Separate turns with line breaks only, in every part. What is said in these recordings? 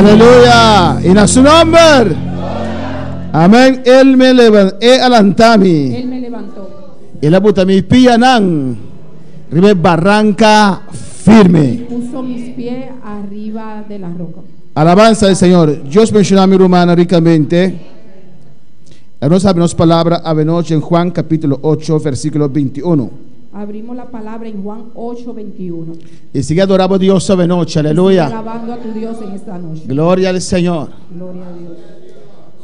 Aleluya. I na su nòmber. Amèn. El me levantó, e a lanta mi.
Él me levantó.
El a buta mi pianan riba e baranka firme.
Puso mis pies arriba de la roca.
Alabansa al Señor. Dios bendiciona mi rumannan ricamente. Nos habri nos palabra avenochi en Juan capítulo 8 versículo 21.
Abrimos la palabra en Juan 8, 21.
I sigui adora bo Dios avenochi. Aleluya.
Sigue alabando a tu Dios en esta noche.
Gloria al Señor.
Gloria a Dios.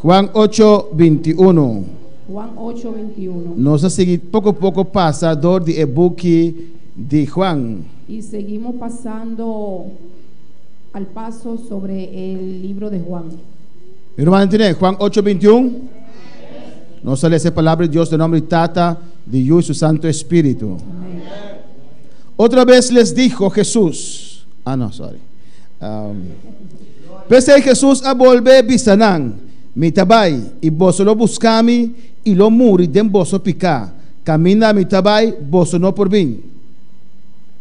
Juan 8, 21.
Juan 8, 21.
Nos a sigui poko poko pasa dor di e buki di Juan.
Y seguimos pasando al paso sobre el libro de Juan.
Mi rumannan tene Juan 8, 21? Nos a lesa e palabra di Dios den nomber di Tata, di Yu y su Santo Espíritu.
Amén.
Otra vez les dijo Jesús, ah no, sorry. Um, P'esei Jesús a bolbe bisa nan, Mi ta bai, i boso lo buska mi i lo muri den boso piká. Kaminda mi ta bai, boso no por bin.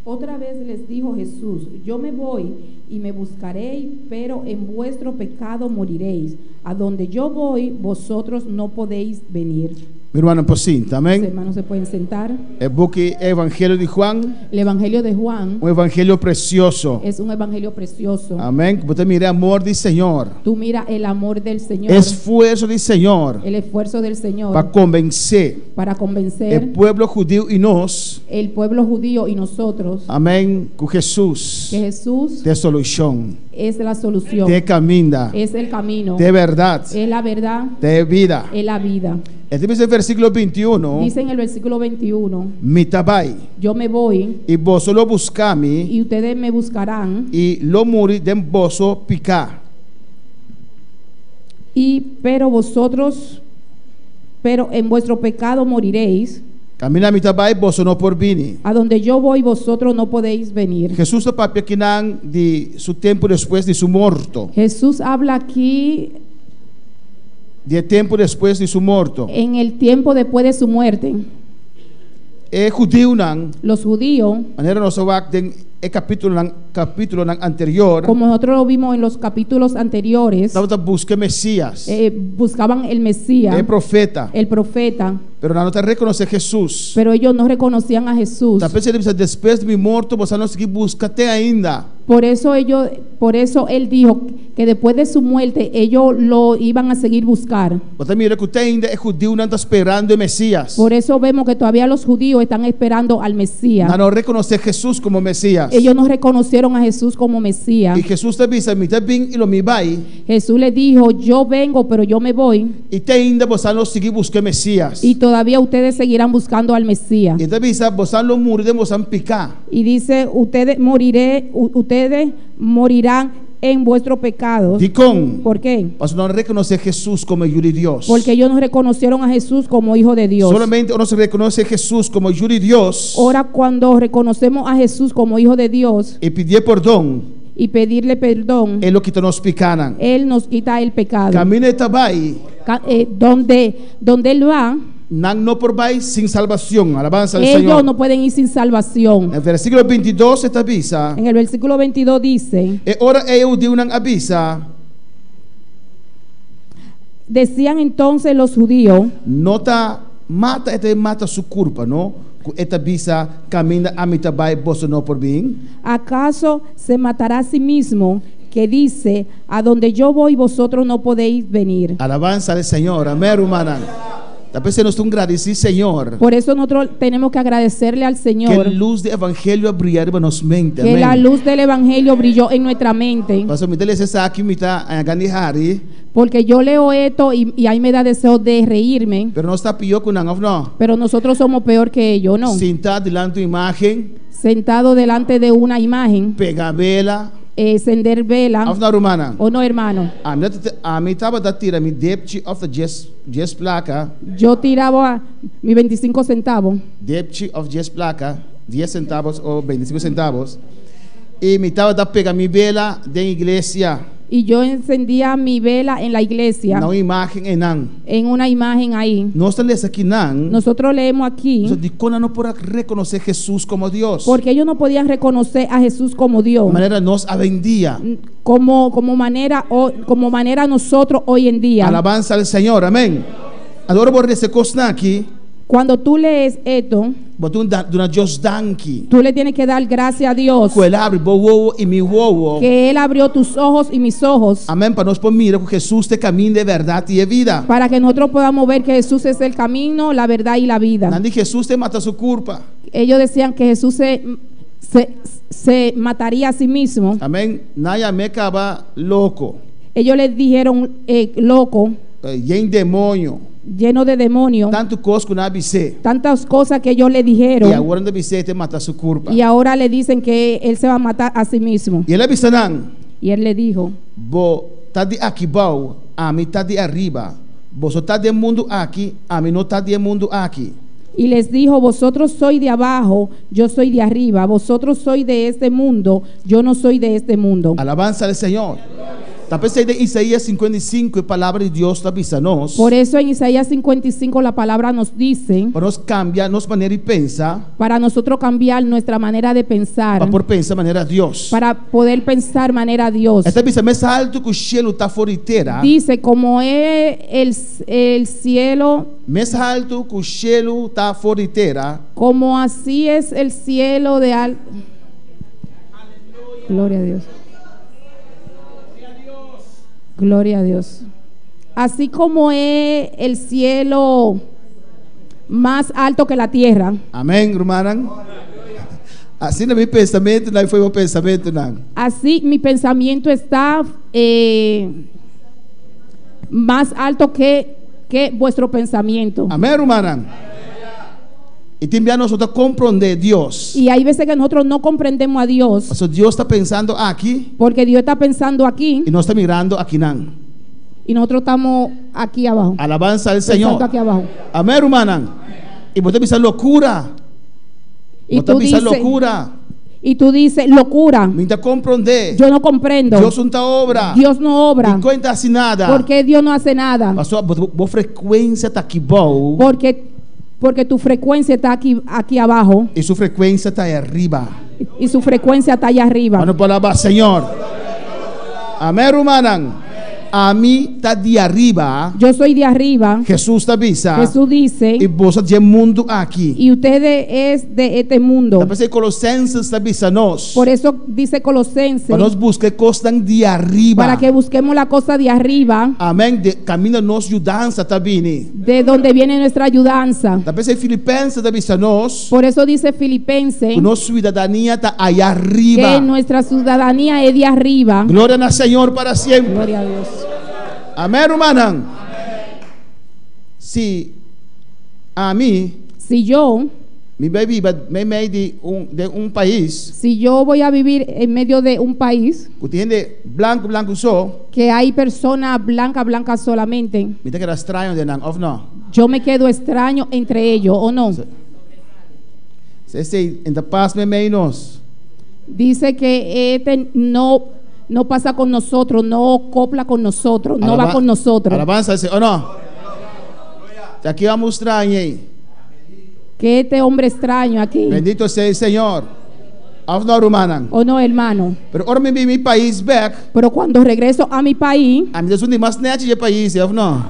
Otra vez les dijo Jesús, Yo me voy, y me buscaréis, pero en vuestro pecado moriréis. A donde yo voy, vosotros no podéis venir.
Mi rumannan por sinta,
Los
amén.
hermanos se pueden sentar.
E buki Evangelio di Juan,
El Evangelio de Juan
un evangelio precioso.
es un evangelio precioso.
Amén. Bo ta mira e amor di Señor.
Tú mira el amor del Señor,
Esfuerso di Señor
el esfuerzo del Señor
pa konvensé
para
e
convencer
pueblo hudiu i nos,
el pueblo judío y nosotros
amén, ku Hesus
que Jesús
ta e solushon,
es la solución,
ta e kaminda,
es el camino,
ta e bèrdat,
es la verdad,
ta e vida.
es la vida.
E ta bisa den versíkulo bintiuno,
Dice en el versículo 21,
Mi ta bai,
Yo me voy
i boso lo buska mi,
y ustedes me buscarán,
i lo muri den boso piká.
y pero vosotros, pero en vuestro pecado moriréis.
Kaminda mi ta bai, boso no por bini.
A donde yo voy, vosotros no podéis venir.
Hesus ta papia kinan di su tempu despues di su morto.
Jesús habla aquí
Di e tempu despues di su morto.
en el tiempo después de su muerte.
E hudiunan,
Los judíos,
manera nos a wak den e kapítulonan kapítulonan anterior,
como nosotros lo vimos en los capítulos anteriores,
tabata buska e Mesías,
eh, buscaban el Mesías,
e profeta,
el profeta,
pero nan no ta rekonosé Hesus.
pero ellos no reconocían a Jesús.
Ta p'esei el a bisa, Despues di mi morto boso a no sigui buska te ainda.
Por eso ellos, por eso él dijo que después de su muerte ellos lo iban a seguir buscar.
Bo ta mira ku te ainda e hudiunan ta sperando e Mesías.
Por eso vemos que todavía los judíos están esperando al Mesías.
Nan no rekonosé Hesus komo Mesías.
Ellos no reconocieron a Jesús como Mesías.
I Hesus ta bisa, Mi ta bin i lo mi bai.
Jesús le dijo, yo vengo, pero yo me voy.
I te ainda bosan lo sigui buska e Mesías.
Y todavía ustedes seguirán buscando al Mesías.
I ta bisa, Bosan lo muri den bosan piká.
Y dice, ustedes moriré, ustedes morirán en vuestros pecados.
Dikon?
¿Por qué?
Pasobra nan no rekonosé Hesus komo e Yu di Dios.
Porque ellos no reconocieron a Jesús como Hijo de Dios.
Solamente ora nos rekonosé Hesus komo Yu di Dios.
Ora cuando reconocemos a Jesús como Hijo de Dios.
I pidié pordon.
Y pedirle perdón.
E lo kita nos pikánan.
Él nos quita el pecado.
Kaminda e ta bai.
Donde, donde Él va.
Nan no por bai sin salbacion. Alabanza al
Ellos
Señor.
no pueden ir sin salvación.
Na versículo bintidos e ta bisa.
En el versículo 22 dice.
E ora ei e hudiunan a bisa.
Decían entonces los judíos.
No ta mata e ta e mata su curpa, no? Cu e ta bisa, Caminda ami ta bai, boso no por bin?
Acaso se matará a sí mismo, que dice, A donde yo voy, vosotros no podéis venir?
Alabanza al Señor. Amén, rumannan. Ta p'esei nos tin gradisí Señor.
Por eso nosotros tenemos que agradecerle al Señor.
Ke lus di Evangelio a bria riba nos mente.
Que la
Amén.
luz del Evangelio brilló en nuestra mente.
Pasobra mi ta lesa esaki, mi ta haña gan di hari.
Porque yo leo esto y, y ahí me da deseo de reírme.
Pero nos ta pió ku nan, òf no?
Pero nosotros somos peor que ellos, ¿no?
Sintá dilanti un imágen.
Sentado delante de una imagen.
Pega bela.
Encender vela.
Òf no, rumannan?
O no, hermano?
Ami ta, ami tabata tira mi depchi òf ta djes, djes plaka.
Yo tiraba mi 25 centavos.
Depchi òf djes plaka, dies centavos o 25 centavos. I mi tabata pega mi bela den iglesia.
Y yo encendía mi vela en la iglesia,
Na un imágen einan.
en una imagen ahí.
Nos ta lesa akinan.
Nosotros leemos aquí,
Dikon nan no por a rekonosé Hesus komo Dios.
porque ellos no podían reconocer a Jesús como Dios.
Manera nos awendia.
Como manera nosotros hoy en día.
Alabansa al Señor, amèn. Ora bo lesa e kosnan aki.
Cuando tú lees esto,
Bo tin duna Dios danki.
tú le tienes que dar gracias a Dios.
Ku el a habri bo wowo i mi wowo.
Que Él abrió tus ojos y mis ojos.
Amèn. Pa nos por mira ku Hesus ta e kaminda, e bèrdat i e vida.
Para que nosotros podamos ver que Jesús es el camino, la verdad y la vida.
Nan di Hesus ta mata su kurpa.
Ellos decían que Jesús se mataría a sí mismo.
Amèn. Nan a yam'é kaba loko.
Ellos le dijeron loco,
Yen demoño.
Lleno de demonios.
Tantu kos ku nan a bis'é.
Tantas cosas que ellos le dijeron.
I awor nan ta bis'é e ta mata su kurpa.
Y ahora le dicen que él se va a matar a sí mismo.
I el a bisa nan.
Y él le dijo:
Bo ta di aki bou, ami ta di ariba. Boso ta di e mundu aki, ami no ta di e mundu aki.
Y les dijo: Vosotros sois de abajo, yo soy de arriba. Vosotros sois de este mundo, yo no soy de este mundo.
Alabansa al Señor. Ta p'esei den Isaías 55 e palabra di Dios ta bisa nos.
Por eso en Isaías 55 la palabra nos dice.
Pa nos kambia nos manera di pensa.
Para nosotros cambiar nuestra manera de pensar.
Pa por pensa manera Dios.
Para poder pensar manera Dios.
E ta bisa mes altu ku shelu ta for di tera.
Dice como es el cielo.
Mes altu ku shelu ta for di tera.
Como así es el cielo de al. Gloria a Dios. Gloria a Dios. Así como es el cielo más alto que la tierra.
Amèn, rumannan. Asina mi pensamentunan for di bo pensamentunan.
Así mi pensamiento está más alto que vuestro pensamiento.
Amèn, rumannan. I tin bia nos no ta komprondé Dios.
Y hay veces que nosotros no comprendemos a Dios.
Pasobra Dios ta pensando aki.
Porque Dios está pensando aquí.
I nos ta mirando akinan.
Y nosotros estamos aquí abajo.
Alabansa al Señor.
Pensando aquí abajo.
Amèn, rumannan. I bo ta bisa lokura.
Y
Bo ta
tú
bisa
dices,
lokura.
y tú dices, locura.
Mi n' ta komprondé.
Yo no comprendo.
Dios no ta obra.
Dios no obra.
Dikon e n' ta hasi nada.
Porque Dios no hace nada.
Pasobra bo frekuensia ta aki bou.
Porque tu frecuencia está aquí abajo.
I su frekuensia ta ariba.
Y su frecuencia está allá arriba.
Ban alabá Señor. Amèn, rumannan. Ami ta di ariba.
Yo soy de arriba.
Hesus ta bisa.
Jesús dice.
I boso ta di e mundu aki.
Y ustedes es de este mundo.
Ta p'esei Kolosenses ta bisa nos.
Por eso dice Colosenses.
Pa nos buska e kosnan di ariba.
Para que busquemos la cosa de arriba.
Amèn. Di kaminda nos yudansa ta bini.
De donde viene nuestra ayudanza.
Ta p'esei Filipenses ta bisa nos.
Por eso dice Filipenses.
Ku nos siudadania ta aya ariba.
Que nuestra ciudadanía es de arriba.
Gloria na Señor para semper.
Gloria a Dios.
Amèn, rumannan. Si ami.
Si yo.
Mi bai biba meimei di un den un pais.
Si yo voy a vivir en medio de un país.
Ku tin hende blanku blanku so.
Que hay persona blanca blanca solamente.
Mi ta keda straño den nan, òf no?
Yo me quedo extraño entre ellos, ¿o no?
Esei n' ta pas meimei nos.
Dice que este no pasa con nosotros, no copla con nosotros, no va con nosotros.
Alabansa al Señor, ¿o no? Ta ki hòmber straño ei.
Que este hombre extraño aquí.
Bendito sea el Señor. Òf no, rumannan?
¿O no, hermano?
Pero ora mi bin mi pais bèk.
Pero cuando regreso a mi país.
Ami ta esun di mas nèchi di e pais, òf no?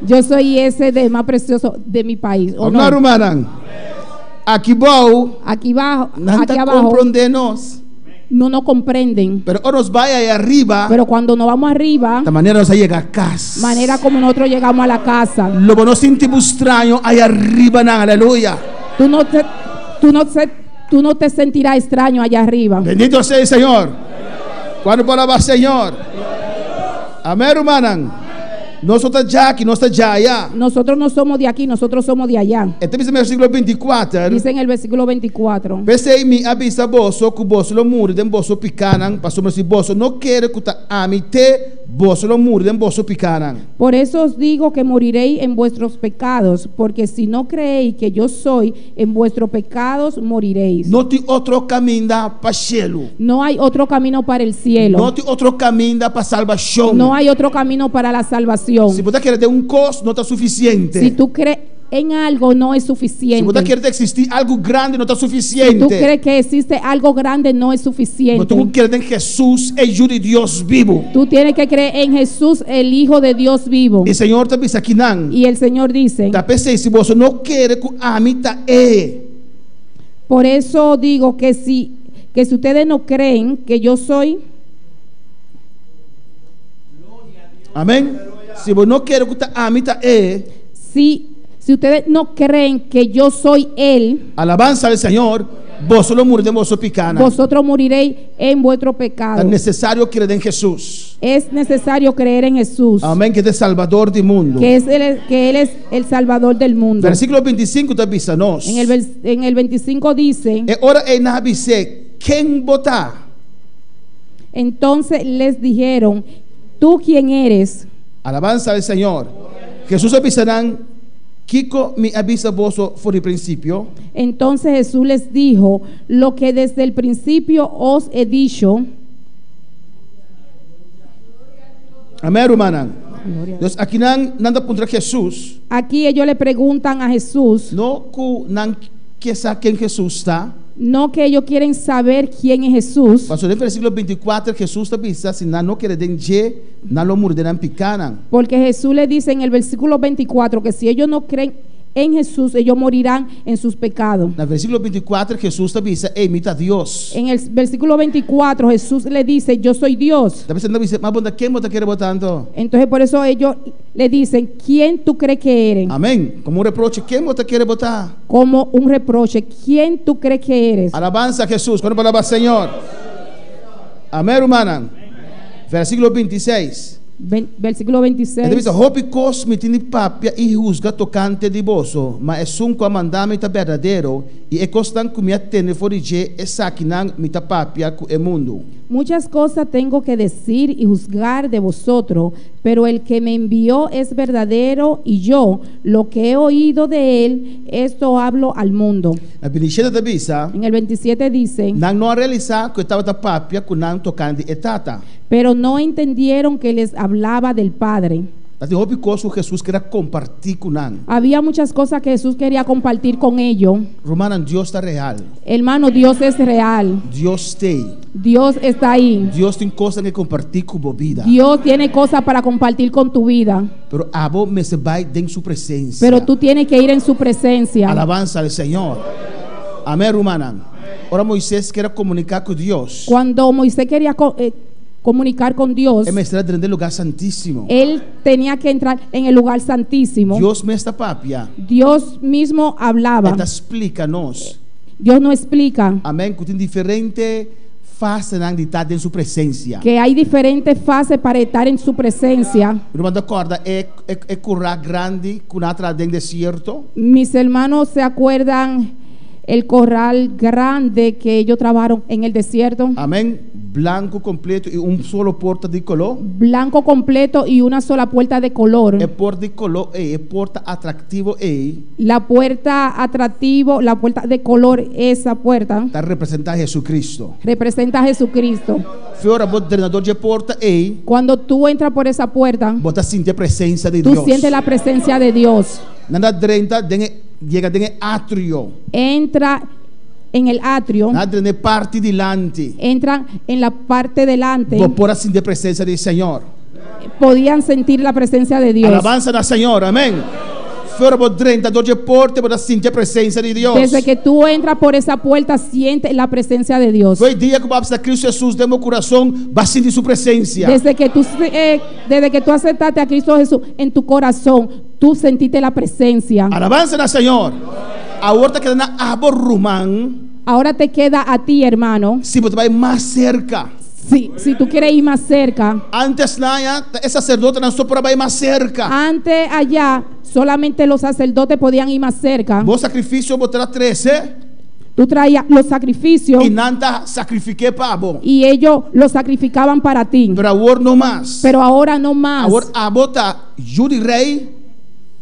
Yo soy ese de más precioso de mi país. ¿O
Òf no,
no?
rumannan? Aki bou.
Aquí abajo,
Nan
aquí
ta
abajo
komprondé nos.
no nos comprenden.
Pero ora nos bai ei ariba.
Pero cuando nos vamos arriba,
Ta manera nos a yega kas.
manera como nosotros llegamos a la casa.
Lo bo no sinti bo straño ei aribanan, aleluya.
Tú no te sentirás extraño allá arriba.
Bendito sea el Señor. Kuantu por alabá Señor? Amèn, rumannan. Nos no ta djaki, nos ta djaya.
Nosotros no somos de aquí, nosotros somos de allá.
E ta bisa den versíkulo 24.
Dice en el versículo 24.
P'esei mi a bisa boso ku boso lo muri den boso pikánan, pasobra si boso no kere ku ta ami t'e, boso lo muri den boso pikánan.
Por eso os digo que moriréis en vuestros pecados, porque si no creéis que yo soy, en vuestros pecados moriréis.
No tin otro kaminda pa shelu.
No hay otro camino para el cielo.
No tin otro kaminda pa salbashon.
No hay otro camino para la salvación.
Si bo ta kere den un kos, no ta sufisiente.
Si tú crees en algo, no es suficiente.
Si bo ta kere ta eksistí algu grandi, no ta sufisiente.
Si tú crees que existe algo grande, no es suficiente.
Bo tin ku kere den Hesus, e Yu di Dios bibu.
Tú tienes que creer en Jesús, el Hijo de Dios vivo.
E Señor ta bisa akinan.
Y el Señor dice.
Ta p'esei, si boso no kere ku ami ta e.
Por eso digo que si que si ustedes no creen que yo soy.
Amén. Si bo no kere ku ta ami ta e.
Si si ustedes no creen que yo soy él.
Alabanza al Señor, boso lo muri den boso pikánan.
Vosotros moriréis en vuestro pecado.
Ta nesesario kere den Hesus.
Es necesario creer en Jesús.
Amén, ke ta e Salbador di mundu.
Que es el, que él es el Salvador del mundo.
Versíkulo 25 ta bisa nos.
En el, en el 25 dice.
E ora ei nan a bis'é, Ken bo ta?
Entonces les dijeron, Tú quién eres?
Alabanza al Señor. Jesús a bisa nan, Kiko mi a bisa boso for di prinsipio?
Entonces Jesús les dijo, Lo que desde el principio os he dicho.
Amén, rumannan. Dus aki nan, nan ta puntra Jesús.
Aquí ellos le preguntan a Jesús.
No ku nan ke sa ken Jesús ta.
No que ellos quieren saber quién es Jesús.
Pasobra den versíkulo 24 Jesús ta bisa si nan no kere den dje, nan lo muri den nan pikánan.
Porque Jesús le dice en el versículo 24 que si ellos no creen en Jesús, ellos morirán en sus pecados.
Na versíkulo 24 Jesús ta bisa, Ey, mi ta Dios.
En el versículo 24 Jesús le dice, Yo soy Dios.
Ta bisa nan ta bisa, Ma bo ta ken bo ta kere bo ta anto?
Entonces por eso ellos le dicen, ¿Quién tú crees que eres?
Amén. Komo un reproche, ken bo ta kere bo ta?
Como un reproche, ¿quién tú crees que eres?
Alabanza a Jesús. Kuantu por alabá Señor? Amén, rumannan. Versíkulo 26.
Versíkulo 26.
E ta bisa, Hopi kos mi tin di papia i husga tokante di boso, ma esun ku a manda mi ta berdadero, i e kosnan ku mi a tende for di dje, esakinan mi ta papia ku e mundu.
Muchas cosas tengo que decir y juzgar de vosotros, pero el que me envió es verdadero, y yo, lo que he oído de él, esto hablo al mundo.
Na 27 ta bisa.
En el 27 dice.
Nan no a realisá ku e tabata papia ku nan tokante e Tata.
Pero no entendieron que les hablaba del Padre.
Ta tin hopi kos ku Hesus ker a kompartí ku nan.
Había muchas cosas que Jesús quería compartir con ellos.
Rumannan, Dios ta real.
Hermano, Dios es real.
Dios t'ei.
Dios está ahí.
Dios tin kosnan ke kompartí ku bo bida.
Dios tiene cosas para compartir con tu vida.
Pero abo mester bai den su presensia.
Pero tú tienes que ir en su presencia.
Alabansa al Señor. Amén, rumannan. Ora Moises ker a komuniká ku Dios.
Cuando Moisés quería comunicar con Dios.
E mester a drenta e lugar santísimo.
Él tenía que entrar en el lugar santísimo.
Dios mes ta papia.
Dios mismo hablaba.
E ta splika nos.
Dios no explica.
Amén, ku tin diferente fasenan di ta den su presensia.
Que hay diferentes fases para estar en su presencia.
Mi ruman ta kòrda e e kurá grandi ku nan a traha den desierto?
Mis hermanos se acuerdan el corral grande que ellos trabajaron en el desierto.
Amén. Blanco completo y un solo porta di coló.
Blanco completo y una sola puerta de color.
E porta di coló ei, e porta atractivo ei.
La puerta atractivo, la puerta de color, esa puerta.
Ta representa Jesucristo.
Representa a Jesucristo.
Fe ora bo drenta dor dje porta ei.
Cuando tú entras por esa puerta.
Bo ta sinti e presencia di Dios.
Tú sientes la presencia de Dios.
Nan ta drenta den e. Yega den e atrio.
Entra en el atrio.
Nan a drenta e parti dilanti.
Entran en la parte delante.
Bo por a sinti e presencia di Señor.
Podían sentir la presencia de Dios.
Alabanza na Señor. Amén. Fuera bo drenta dor dje porta bo ta sinti e presencia di Dios.
Desde que tú entras por esa puerta sientes la presencia de Dios.
Fo'i dia ku bo a acepta Cristo Jesús den bo curason, bo a sinti su presencia.
Desde que tú, desde que tú aceptaste a Cristo Jesús en tu corazón, Tú sentiste la presencia.
Alabanza na Señor. Awor ta keda na abo ruman.
Ahora te queda a ti, hermano.
Si bo ta bai mas serka.
Si, si tú quieres ir más cerca.
Antes aya, e saserdotenan so por a bai mas serka.
Antes allá solamente los sacerdotes podían ir más cerca.
Bo sakrifisio bo ta trese.
Tú traías los sacrificios
I nan ta sakrifik'é pa bo.
y ellos los sacrificaban para ti.
Pero awor no mas.
Pero ahora no más.
Awor abo ta yu di rei.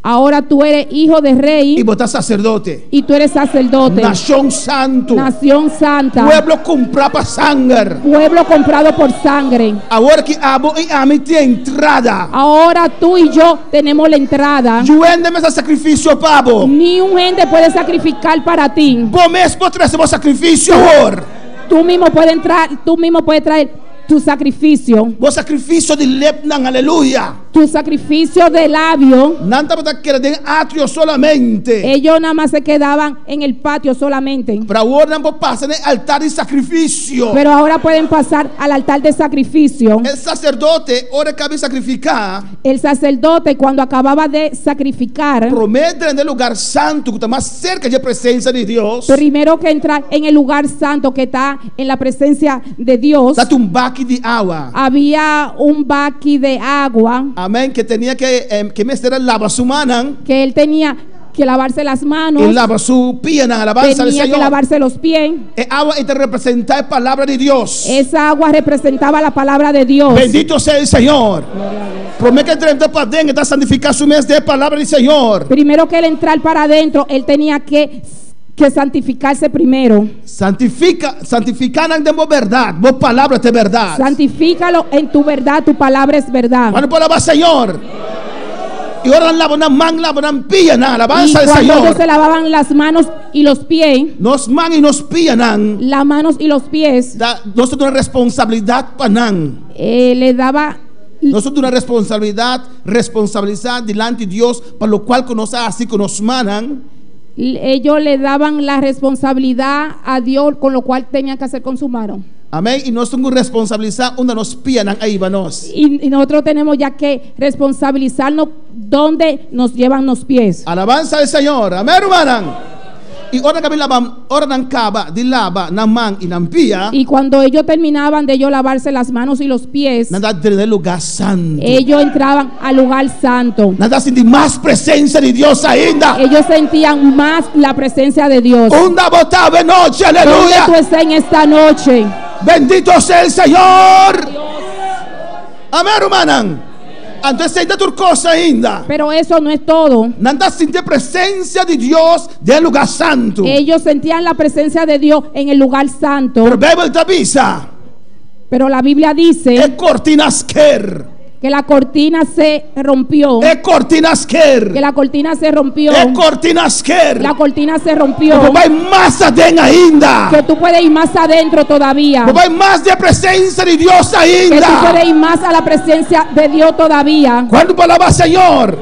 Ahora tú eres hijo de rey.
I bo ta saserdote.
Y tú eres sacerdote.
Nashon santu.
Nación santa.
Pueblo kumprá pa sanger.
Pueblo comprado por sangre.
Awor ku abo i ami tin entrada.
Ahora tú y yo tenemos la entrada.
Niun hende mester sakrifisio pa bo.
Ni un gente puede sacrificar para ti.
Bo mes por trese bo sakrifisio awor.
Tú mismo puedes entrar, tú mismo puedes traer tu sacrificio.
Bo sakrifisio di lepnan, aleluya.
Tu sacrificio de labio.
Nan tabata keda den atrio solamente.
Ellos nada más se quedaban en el patio solamente.
Pero awor nan por pasa na altar di sakrifisio.
Pero ahora pueden pasar al altar de sacrificio.
E saserdote, ora e kaba di sakrifiká.
El sacerdote cuando acababa de sacrificar.
Promé drenta e lugá santu ku ta mas serka di e presensia di Dios.
Primero que entrar en el lugar santo que está en la presencia de Dios.
Tabatin un baki di awa.
Había un baki de agua.
Amèn. Ku tenia ku ku mester a laba su mannan.
Que él tenía que lavarse las manos.
I laba su pianan. Alabansa al
Tenía que
Señor.
lavarse los pies.
E awa ei ta representá e palabra di Dios.
Esa agua representaba la palabra de Dios.
Bendito sea el Señor. Promé ku e drenta paden, e ta santifiká su mes den e palabra di Señor.
Primero que él entrar para adentro, él tenía que santificarse primero.
Santifiká, santifiká nan den bo bèrdat. Bo palabra ta bèrdat.
Santifícalo en tu verdad, tu palabra es verdad.
Kuantu por alabá Señor? I ora nan laba nan man, laba nan pianan,
Y
alabansa al
cuando
Señor.
ellos se lavaban las manos y los pies,
Nos man i nos pianan.
las manos y los pies,
Ta, nos ta duna responsabilidat pa nan.
eh, le daba
Nos ta duna responsabilidat, responsabilisá dilanti Dios pa lokual ku nos a hasi ku nos mannan.
Ellos le daban la responsabilidad a Dios con lo cual tenían que hacer con su mano.
Amèn. I nos tin ku responsabilisá unda nos pianan a hiba nos.
Y nosotros tenemos ya que responsabilizarnos donde nos llevan los pies.
Alabansa al Señor. Amèn, rumannan. I ora kaba laba, ora nan kaba di laba nan man i nan pia.
Y cuando ellos terminaban de ellos lavarse las manos y los pies,
Nan ta drenta lugá santu.
ellos entraban al lugar santo.
Nan ta sinti mas presensia di Dios ainda.
Ellos sentían más la presencia de Dios.
Unda bo ta awe nochi,
¿Dónde
aleluya.
tú estás en esta noche?
Bendito sea el Señor. Amèn, rumannan. Anto esei no ta tur kos ainda.
Pero eso no es todo.
Nan ta sinti presensia di Dios den lugá santu.
Ellos sentían la presencia de Dios en el lugar santo.
Pero Beibel ta bisa.
Pero la Biblia dice
E kortina a sker.
que la cortina se rompió.
E kortina a sker.
Que la cortina se rompió.
E kortina a sker.
La cortina se rompió.
Bo por bai mas aden ainda.
Que tú puedes ir más adentro todavía.
Bo por bai mas den presensia di Dios
Que tú
ainda.
puedes ir más a la presencia de Dios todavía.
Kuantu por alabá Señor?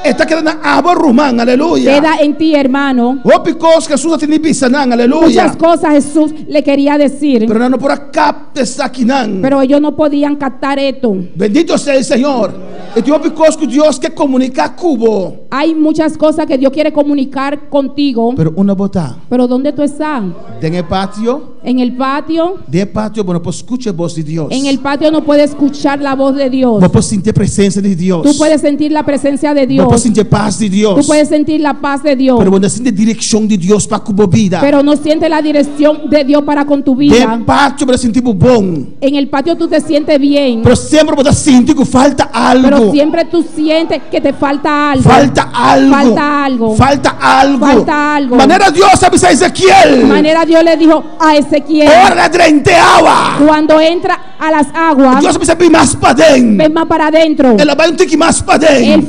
E ta keda na abo ruman, aleluya.
Queda en ti, hermano.
Hopi kos Hesus a tin di bisa nan, aleluya.
Muchas cosas Jesús le quería decir.
Pero nan no por a kapta esakinan.
Pero ellos no podían captar esto.
Bendito sea el Señor. I tin hopi kos ku Dios ke komuniká ku bo.
Hay muchas cosas que Dios quiere comunicar contigo.
Pero unda bo ta?
Pero ¿dónde tú estás?
Den e patio.
En el patio.
Den patio, bo no por skucha e bos di Dios.
En el patio no puedes escuchar la voz de Dios.
Bo por sinti e presensia di Dios.
Tú puedes sentir la presencia de Dios.
Bo por sinti e pas di Dios.
Tú puedes sentir la paz de Dios.
Pero bo no ta sinti e direkshon di Dios pa ku bo bida.
Pero no sientes la dirección de Dios para con tu vida.
Den patio bo ta sinti bo bon.
En el patio tú te sientes bien.
Pero semper bo ta sinti ku falta algu.
Pero siempre tú sientes que te falta algo.
Falta algu.
Falta algo.
Falta algu.
Falta algo.
Manera Dios a bisa Ezekiel.
Manera Dios le dijo a Ezequiel.
Ora el a drenta awa.
Cuando entra a las aguas.
Dios a bis'é bin mas paden.
Ven más para adentro.
El a bai un tiki mas paden.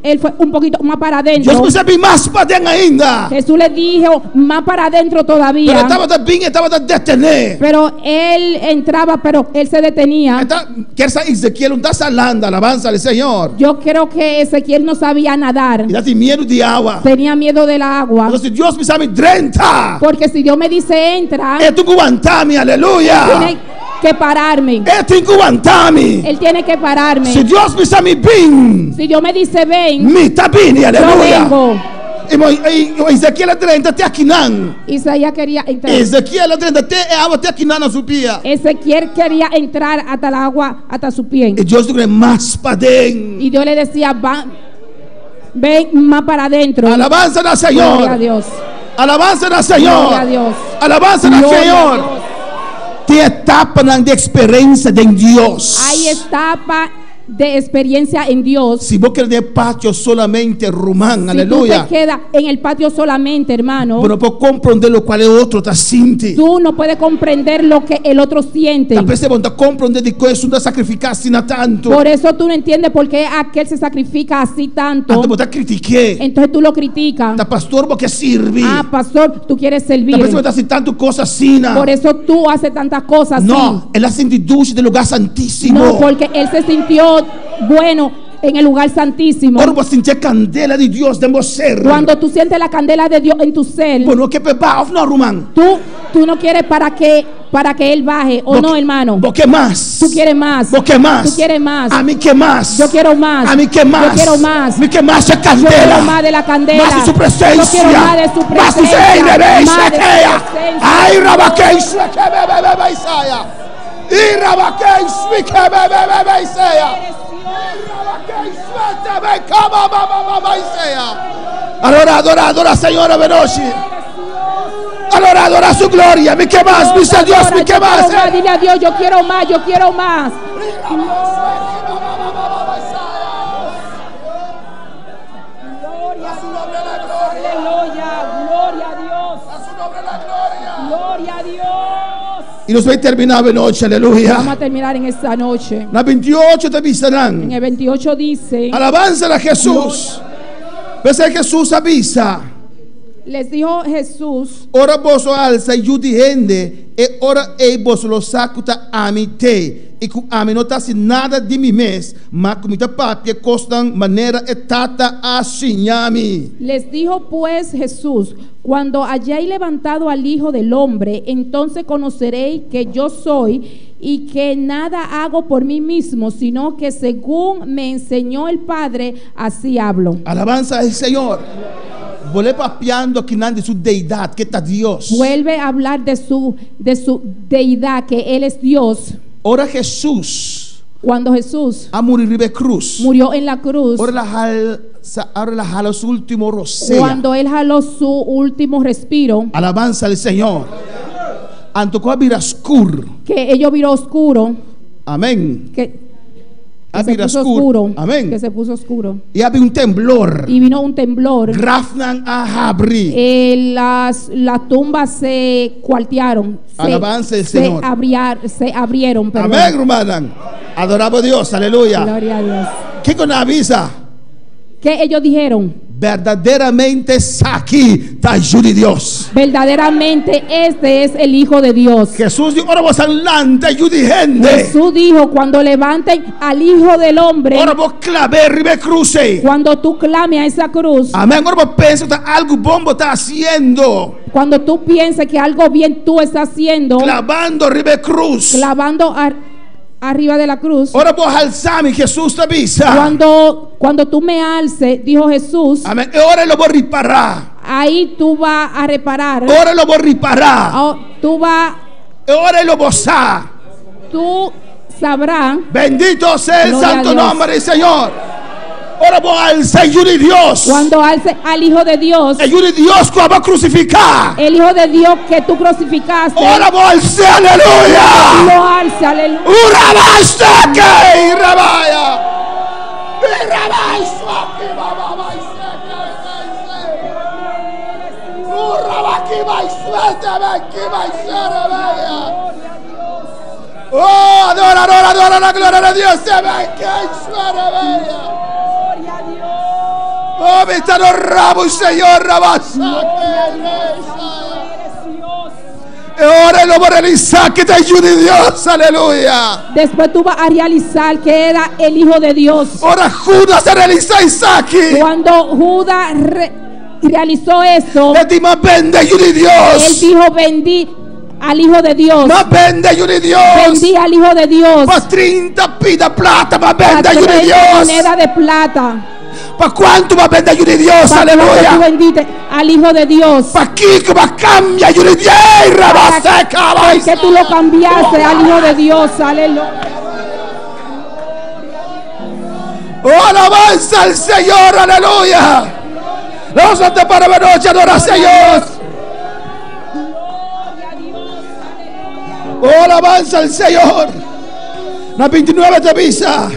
Él fue un poquito más para adentro.
Dios a bis'é bin mas paden ainda.
Jesús le dijo más para adentro todavía.
Pero e tabata bin, e tabata detené.
Pero él entraba, pero él se detenía.
E ta, kier sa Ezequiel no ta sa landa, alabanza al Señor.
Yo creo que Ezequiel no sabía nadar.
E tabatin miedu di awa.
Tenía miedo del agua.
Anto si Dios bisa mi drenta.
Porque si Dios me dice entra.
E tin ku wanta mi, aleluya.
Tiene que pararme.
E tin ku wanta mi.
Él tiene que pararme.
Si Dios bisa mi bin.
Si Dios me dice ven.
Mi ta bini,
Yo
aleluya.
vengo.
I Ezekiel a drenta te akinan.
Isaías quería entrar.
Ezekiel a drenta te e awa te akinan na su pia.
Ezequiel quería entrar hasta el agua, hasta su pie.
I Dios di kuné, Mas paden.
Y Dios le decía, Va, ven más para adentro.
Alabansa na Señor.
Gloria a Dios.
Alabansa na Señor.
Gloria a Dios.
Alabansa na
Gloria a
Señor.
Dios.
Tin etapanan di eksperensia den Dios.
Hay etapa de experiencia en Dios.
Si bo keda den e patio solamente, ruman,
Si tú
aleluya.
te quedas en el patio solamente, hermano,
Bo no por komprondé lokual e otro ta sinti.
tú no puedes comprender lo que el otro siente.
Ta p'esei bo no ta komprondé dikon esun ta sakrifiká asina tantu.
Por eso tú no entiendes por qué aquel se sacrifica así tanto.
Anto bo ta kritik'é.
Entonces tú lo criticas.
Ta pastor bo ke sirbi.
Ah, pastor, tú quieres servir.
Ta p'esei bo ta hasi tantu kos asina.
Por eso tú haces tantas cosas así.
No, el a sinti dushi den lugá santísimo.
No, porque él se sintió bueno en el lugar santísimo.
Ora bo sinti e kandela di Dios den bo ser.
Cuando tú sientes la candela de Dios en tu ser,
Bo no ke p'e baha of no, ruman?
tú, tú no quieres para que, para que él baje, o
Bo
no,
ke-
hermano.
Bo ke mas.
Tú quieres más.
Bo ke mas.
Tú quieres más.
Ami ke mas.
Yo quiero más.
Ami ke mas.
Yo quiero más.
Mi ke mas e
Yo
kandela.
quiero más de la candela.
Mas di su presencia.
Yo quiero más de su
Mas di su
presencia.
Ei, bebé,
Más de su
shekeya.
presencia.
Ai, rabakei, sheke, bebé, bebé, Isaiah. I rabakei, shike, bebé, bebé, Isaiah. Adora, adora, adora, Señor, Benoshi. Adora, adora su gloria. Mi que más, mi
Adora,
Dios, mi
yo
que
quiero
más.
más. Dile a Dios, yo quiero más, yo quiero más. Aleluya, gloria a Dios. Gloria a Dios.
Y nos va a terminar de noche, aleluya.
Vamos a terminar en esta noche.
Na 28 te
En
avisarán.
el 28 dice,
Alabanza a Jesús. Pese Jesús avisa.
les dijo Jesús,
Ora boso alsa yu di hende, e ora ei boso lo sa ku ta ami t'e, i ku ami no ta hasi nada di mi mes, ma ku mi ta papia kosnan manera e Tata a siña mi.
Les dijo pues Jesús, Cuando hayáis levantado al Hijo del Hombre, entonces conoceréis que yo soy y que nada hago por mí mismo, sino que según me enseñó el Padre, así hablo.
Alabanza al Señor. Bolbe papiando akinan di su deidad, ke ta Dios.
Vuelve a hablar de su, de su deidad, que Él es Dios.
Ora Jesús
Cuando Jesús
a muri riba e cruz.
murió en la cruz,
Ora el a hal, ora el a hala su último rosea.
cuando Él jaló su último respiro,
Alabanza al Señor. Anto ku a bira skur.
que ello viró oscuro,
Amén.
que,
A
que se
bira
puso
skur.
oscuro,
Amén.
que se puso oscuro.
I a bin un temblor.
Y vino un temblor.
Grafnan a habri.
Eh, las, las tumbas se cuartearon. Se,
Alabanza al
se
Señor.
abriar- se abrieron, perdón.
Amén, hermana. Adoramos a Dios. Aleluya.
Gloria a Dios.
Kiko nan a bisa?
¿Qué ellos dijeron?
Berdaderamente esaki ta Yu di Dios.
Verdaderamente este es el Hijo de Dios.
Jesús di, ora boso lanta Yu di hende.
Jesús dijo, cuando levanten al Hijo del Hombre,
Ora bo klab'é riba e krus ei.
cuando tú clames a esa cruz,
Amén. Ora bo pensa ta algu bon bo ta hasiendo.
cuando tú pienses que algo bien tú estás haciendo,
Klabando riba e krus.
clavando ar- arriba de la cruz,
Ora bo halsa mi, Jesús ta bisa.
cuando, cuando tú me alces, dijo Jesús,
Amén. E ora lo bo ripará.
ahí tú vas a reparar.
Ora lo bo ripará.
Oh, tú vas,
E ora lo bo sa.
tú sabrás.
Bendito sea el
Gloria a
santo
Dios.
nombre del Señor. Ora bo alsa e Yu di Dios.
Cuando alce al Hijo de Dios,
E Yu di Dios ku bo a krusifiká.
el Hijo de Dios que tú crucificaste,
Ora bo als'é, aleluya.
lo alce, aleluya.
Urabasake, rabaya. Irabasake, bababasake, Urabaki, baisuete, beki, baisere, baya. Oh, adora, adora, adora la gloria de Dios. Se ve que suere, baya. Oh, mi ta honra bo, Señor, rabasake, E ora lo bo realisá ku ta Yu di Dios, aleluya.
Después tú vas a realizar que era el Hijo de Dios.
Ora Judas a realisá esaki.
Cuando Judas re- realizó eso,
El di, M'a bende Yu di
él
Dios.
dijo, vendí al Hijo de Dios.
M'a bende Yu di Dios.
Vendí al Hijo de Dios.
Pa 30 pida plata, m'a
A
bende Yu di
30
Dios.
moneda de plata.
Pa kuantu bo a bende Yu di Dios,
¿Para cuánto tú
aleluya.
vendiste al Hijo de Dios?
Pakiko bo a kambia Yu di Dios, Rabaseka,
¿Por qué tú lo cambiaste al Hijo de Dios? Aleluya.
Oh, alabanza al Señor, aleluya. Vamos a para la noche, adora al Señor. Oh, alabanza al Señor. Na 29 ta bisa.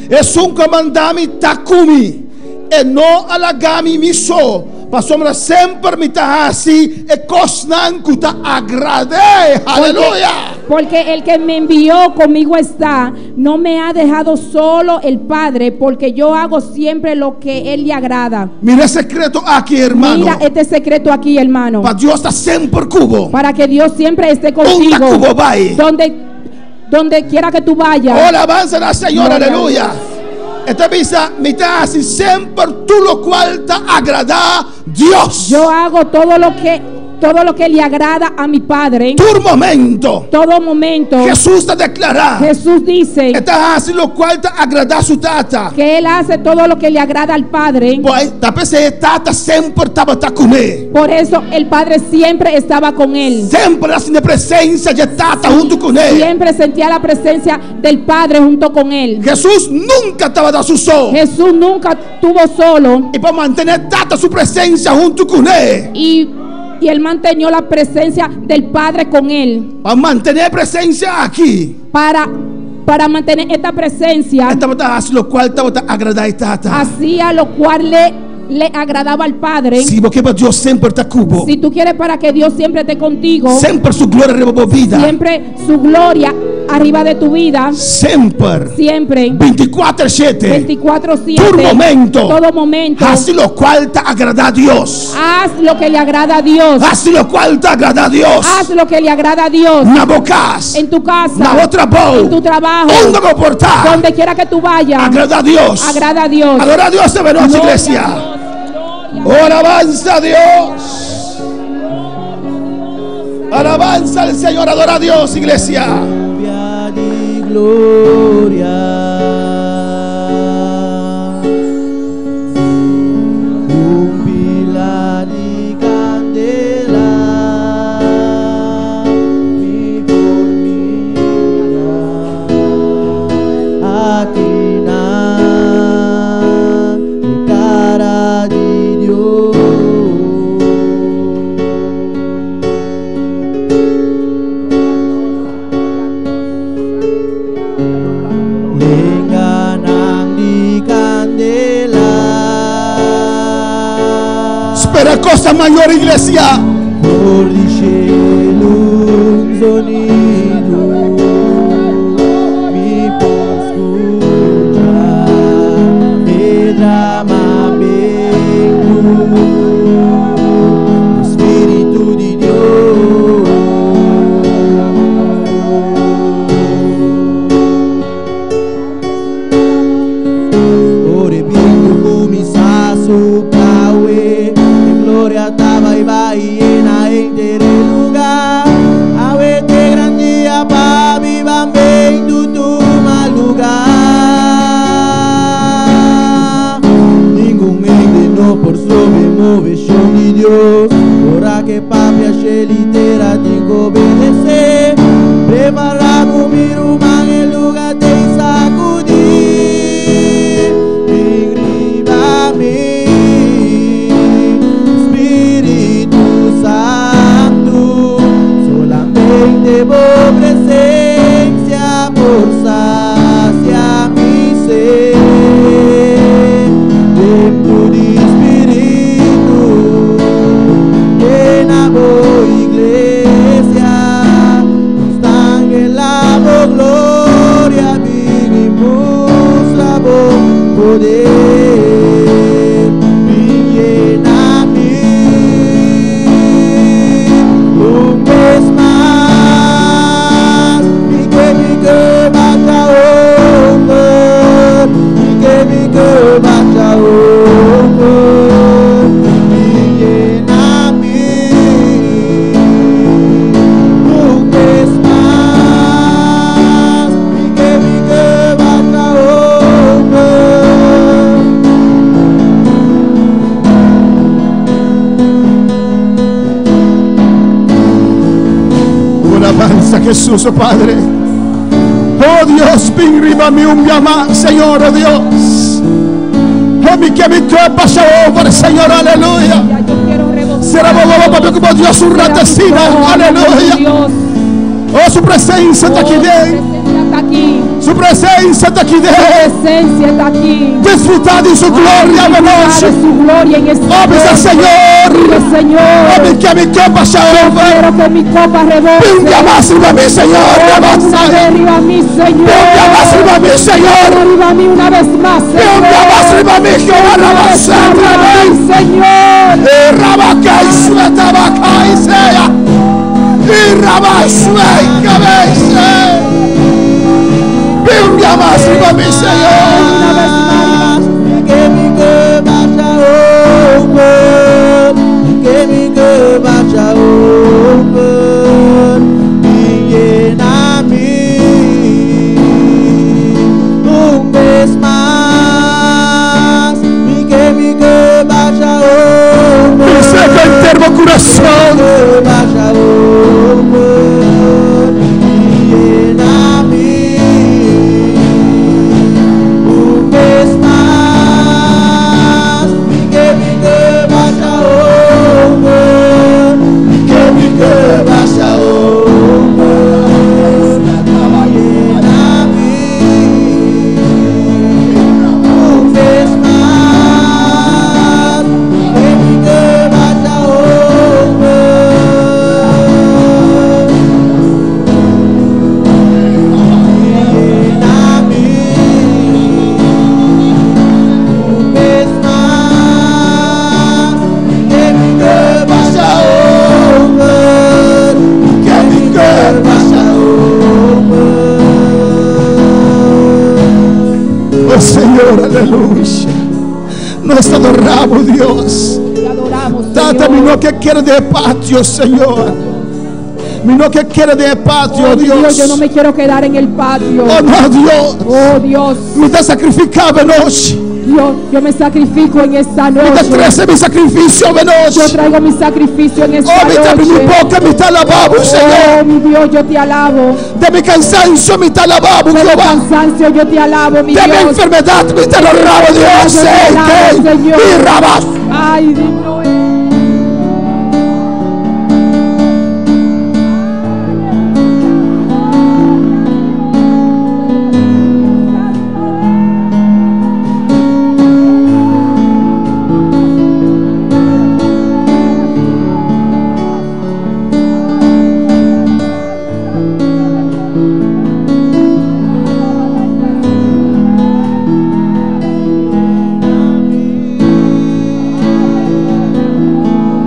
Esun ku a manda mi ta ku mi. E no a laga mi mi so, pasobra semper mi ta hasi e kosnan ku ta agrad'é. Aleluya!
Porque el que me envió conmigo está, no me ha dejado solo el Padre, porque yo hago siempre lo que él le agrada.
Mira e sekreto aki, hermano.
Mira este secreto aquí, hermano.
Pa Dios ta semper ku bo.
Para que Dios siempre esté
Unda
contigo.
ku bo bai.
Donde, donde quiera que tú vayas.
Oh, alabanza na Señor,
Gloria a
aleluya. E ta bisa, mi ta hasi semper tur lokual ta agradá Dios.
Yo hago todo lo que todo lo que le agrada a mi Padre.
Tur momento.
Todo momento.
Jesús ta deklará.
Jesús dice
E ta hasi lokual ta agradá su Tata.
que él hace todo lo que le agrada al Padre.
Bo, ta p'esei e Tata semper tabata kuné.
Por eso el Padre siempre estaba con él.
Semper el a sinti e presensia dje Tata huntu kuné.
Siempre sentía la presencia del Padre junto con él.
Jesús nunka tabata su so.
Jesús nunca estuvo solo.
I pa mantené Tata su presensia huntu kuné.
Y, y él mantenió la presencia del Padre con él.
Pa mantené e presensia aki.
Para, para mantener esta presencia,
E tabata hasi lokual tabata agradá e Tata.
hacía lo cual le, le agradaba al Padre.
Si bo ke pa Dios semper ta ku bo.
Si tú quieres para que Dios siempre esté contigo,
Semper su gloria riba bo bida.
siempre su gloria arriba de tu vida,
Semper.
siempre,
24 7.
24-7,
Tur momento.
todo momento,
Hasi lokual ta agradá Dios.
haz lo que le agrada a Dios,
Hasi lokual ta agradá Dios.
haz lo que le agrada a Dios
Na bo kas.
en tu casa,
Na bo trabou.
en tu trabajo,
Unda bo por ta.
donde quiera que tú vayas,
Agradá Dios.
agrada a Dios.
Adorá Dios awe nochi,
Gloria a
iglesia.
Dios, gloria a
Oh, alabanza a Dios. Alabanza al Señor, adora a Dios, iglesia.
Nubia di gloria. Un pilar di candela mi por mira Akinan e cara di Dios. Lenganan di candela.
Spera cosa mayor, iglesia.
For di shelu un zonido mi por scucha e dramamentu Spiritu di Dios. Ora e bientu kuminsá supla awe, e gloria ta bai bai yena henter e lugá. Awe t'e gran dia pa avivamentu tuma lugá. Ningun hende no por stroba e moveshon di Dios. Ora ku e papia shelu i tera tin ku obedesé. Prepará bo mi ruman e lugá t'ei sakudí. Bin riba mi, Spiritu Santu, solamente bo presensia por sasia mi set. Dentro di Spiritu.
Jesus, oh Padre. Oh Dios, bin riba mi un llama, Señor, oh Dios. Oh, mi que mi copa se over, Señor, aleluya.
Ya yo quiero rebosar.
Será bobo, papi, como Dios un
Será mi
ratecina,
copa,
aleluya.
Dios.
Oh, su presencia está aquí
Oh, su
dentro.
presencia está aquí.
Su presencia está aquí
Su
dentro.
presencia está aquí.
Disfrutar de su gloria de
Disfrutar
noche.
de su gloria en esta
Oh, mi
noche.
Señor.
Señor.
Oh, mi que mi copa se over.
Quiero que mi copa rebose.
Un día más arriba mi Señor,
Una vez arriba a mí, Señor.
Un día más arriba mi Señor.
Arriba a mí una vez más, Señor.
Un día más arriba mi Jehová,
Una vez más arriba a mí, Señor.
Y Rabacay, Suetabacay, sea. Y Rabasue, cabeza. Un día más arriba mi Señor.
Una vez más.
Que mi copa se over, que mi copa se over, y llena mi un vez más, y que mi copa se over,
Mi seco enfermo corazón.
que vaya over, y llena mi un vez más, y que mi que vaya over, y que mi que vaya over, llena mi un vez más, y que mi que vaya over. Un vez más, que mi que vaya over,
Que mi que
vaya over.
Oh Señor, aleluya. Nos adoramos, Dios.
Te adoramos,
Tata, mi
Señor.
no que quiere de patio, Señor. Mi no que quiere de patio,
Oh,
Dios.
Dios, yo no me quiero quedar en el patio.
Oh, no, Dios.
Oh Dios,
Mi está sacrificado noche.
Dios, yo me sacrifico en esta
Mi está
noche.
crece mi sacrificio de
Yo
noche.
traigo mi sacrificio en esta
Oh, mi está mi
noche.
boca, mi está alabado,
Oh,
Señor.
mi Dios, yo te alabo.
De mi cansancio, mi está alabado,
De mi
Jehová.
cansancio, yo te alabo, mi
De mi
Dios.
enfermedad, mi está alabado, Dios.
Yo te alabo,
Ey,
Señor.
Y rabas.
Ay, digno es.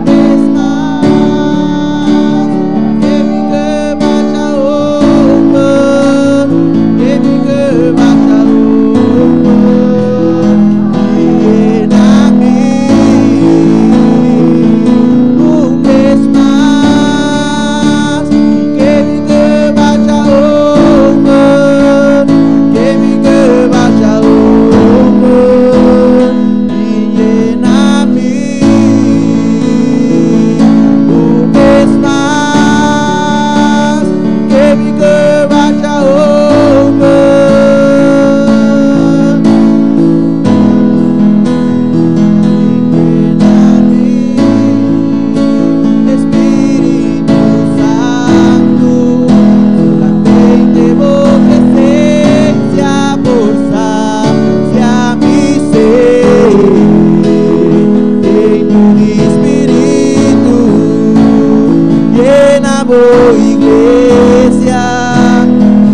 Vez más, que mi que vaya over, que mi que vaya over, y llena mi un vez más, que mi que vaya over, que mi que vaya over, y llena mi un vez más, que mi que vaya over. Espíritu Santo, solamente vos presencia por sacia mi ser. En tu espíritu llena vos iglesia,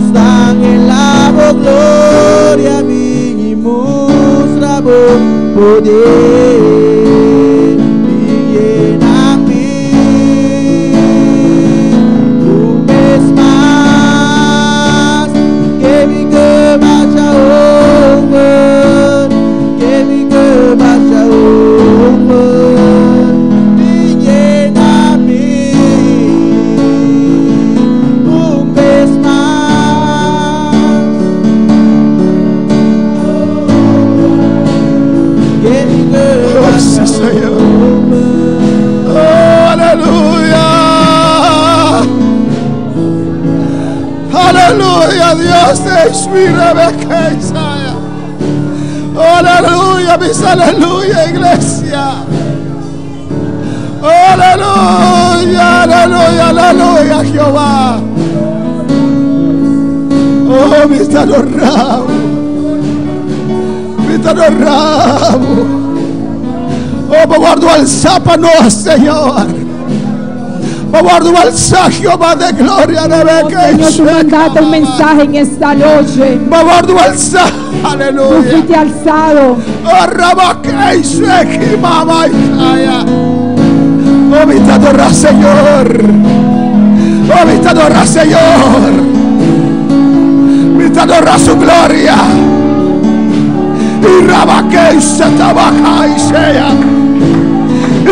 están en la voz gloria mi y mostra vos poder y llena mi un vez más que mi que vaya over, que mi que vaya over y llena mi un vez más. Que mi que
Rebecca. Aleluya, mis aleluya, iglesia. Aleluya, aleluya, aleluya, Jehová. Oh, mi está adorado. Mi está adorado. Oh, guardo al no, Señor. Guardo al Jehová de gloria,
Rebeca. Señor, tú mandaste un mensaje en esta noche.
Guardo al Aleluya.
Tú fuiste alzado.
Oh, Oh, mi te adora, Señor. Oh, mi te adora, Señor. Mi te adora su gloria. Y rabaque se trabaja y sea.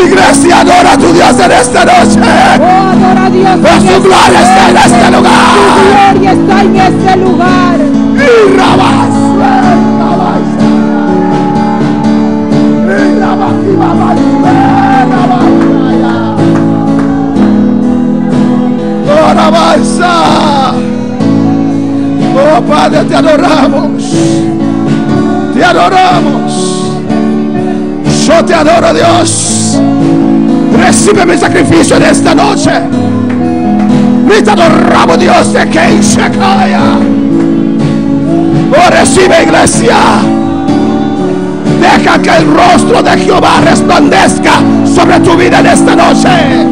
Iglesia, adora a tu Dios en esta noche.
Oh, adora a Dios.
Oh, su gloria está en este lugar.
Su gloria está en este lugar.
Y alabanza. Oh Padre, te adoramos. Te adoramos. Yo te adoro, Dios. Recibe mi sacrificio en esta noche. Mi te adoramos, Dios, de que se calla. Oh, recibe, iglesia. Deja que el rostro de Jehová resplandezca sobre tu vida en esta noche.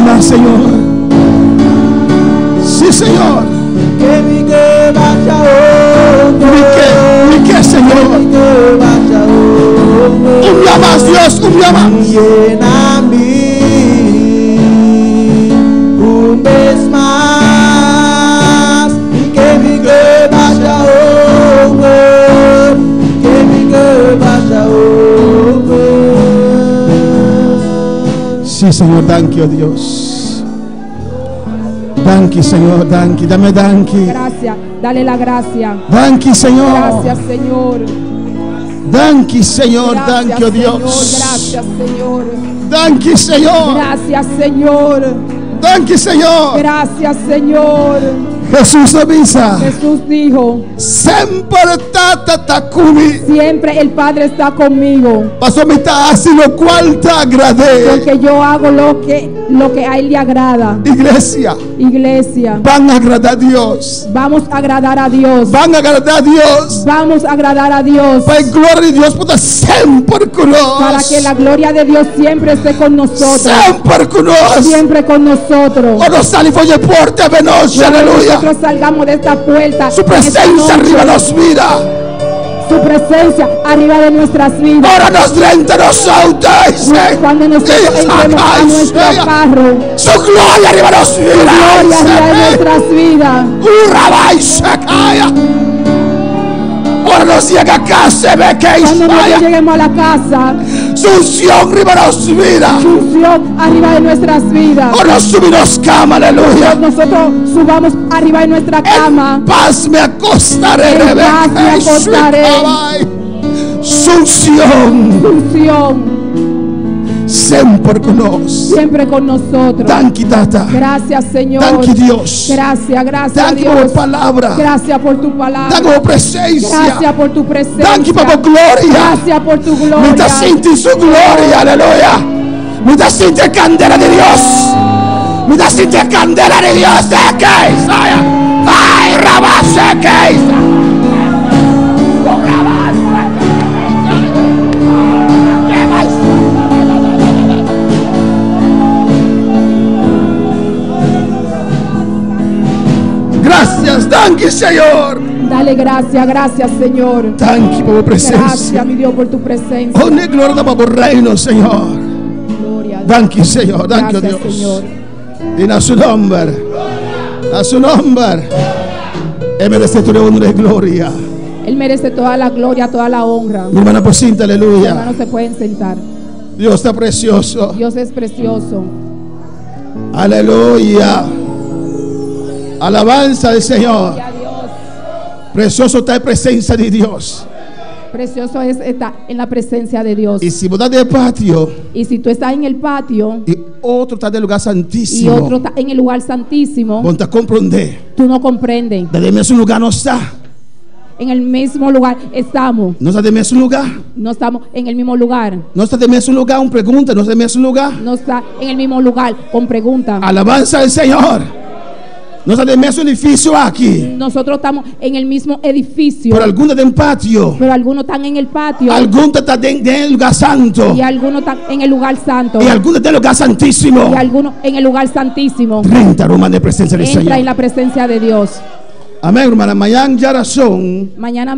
Aleluya, Señor. Sí, Señor. Mi que, Señor. Un día más, Dios, un día más.
Un vez más, y que mi vaya que mi vaya.
Sí, Señor, thank you, Dios. Thank you, Señor, thank you. Dame thank you.
Gracias, dale la gracia.
Thank you, Señor.
Gracias, Señor.
Thank you, Señor.
Gracias,
Thank you, Dios.
Gracias, Señor.
Thank you, Señor.
Gracias, Señor.
Thank you, Señor.
Gracias, Señor.
Jesús avisa.
Jesús dijo:
Sempre tata takumi.
Siempre el Padre está conmigo.
Pasó mitad así lo cual te agradé.
Porque yo hago lo que a él le agrada.
Iglesia.
Iglesia.
Van a agradar a Dios.
Vamos a agradar a Dios.
Van a agradar a Dios.
Vamos a agradar a Dios.
Para gloria de Dios pueda siempre con nosotros.
Para que la gloria de Dios siempre esté con nosotros.
Siempre con nosotros.
Siempre con nosotros.
Cuando salimos de puerta de noche, aleluya.
Nosotros salgamos de esta puerta.
Su presencia arriba nos vida.
Su presencia arriba de nuestras vidas.
Ahora nos renta los autos.
Cuando nosotros entremos a nuestro carro.
Su gloria arriba nos vida.
Su gloria arriba de nuestras vidas.
Ahora nos llega a casa.
Cuando nosotros lleguemos a la casa.
Su unción arriba de nuestras vidas.
Su unción arriba de nuestras vidas.
Ahora subimos cama, aleluya.
Nosotros subamos arriba de nuestra cama.
En paz me acostaré,
En paz me acostaré.
Su unción.
Su unción.
Semper ku nos.
Siempre con nosotros.
Danki, Tata.
Gracias, Señor.
Danki, Dios.
Gracias, gracias,
Danki pa
Dios.
bo palabra.
Gracias por tu palabra.
Danki pa bo presensia.
Gracias por tu presencia.
Danki pa bo gloria.
Gracias por tu gloria.
Mi ta sinti su gloria, aleluya. Mi ta sinti e kandela di Dios. Mi ta sinti e kandela di Dios. Ay, rabase, Gracias, danki, Señor.
Dale gracias, gracias, Señor.
Danki pa bo presensia.
Gracias, mi Dios, por tu presencia.
Honor y gloria pa bo reino, Señor.
Gloria a Dios.
Danki, Señor. Danki,
Gracias,
Dios.
Señor.
I na su nòmber. Na su nòmber. E meresé tur honor i gloria.
Él merece toda la gloria, toda la honra.
Mi ruman por sinta, aleluya.
Hermanos, se pueden sentar.
Dios ta presioso.
Dios es precioso.
Aleluya. Alabansa al Señor.
Gloria a Dios.
Presioso ta e presensia di Dios.
Precioso es estar en la presencia de Dios.
I si bo ta den patio
Y si tú estás en el patio
i otro ta den lugá
y
santísimo,
otro está en el lugar santísimo,
bo n' ta komprondé.
tú no comprendes.
Den mesun lugá nos ta.
En el mismo lugar estamos.
Nos ta den mesun lugá.
No estamos en el mismo lugar.
Nos ta den mesun lugá, un pregunta, nos ta den mesun lugá.
No está en el mismo lugar con pregunta.
Alabansa al Señor. Nos ta den mesun edifisio aki.
Nosotros estamos en el mismo edificio,
Pero algun ta den patio.
pero algunos están en el patio
Algun ta den lugá santu.
y algunos están en el lugar santo
I algun ta den lugá santísimo.
y algunos en el lugar santísimo.
Drenta, ruman, den presensia di
Entra
Señor.
en la presencia de Dios.
Amèn, ruman. Mañan djarason.
Mañana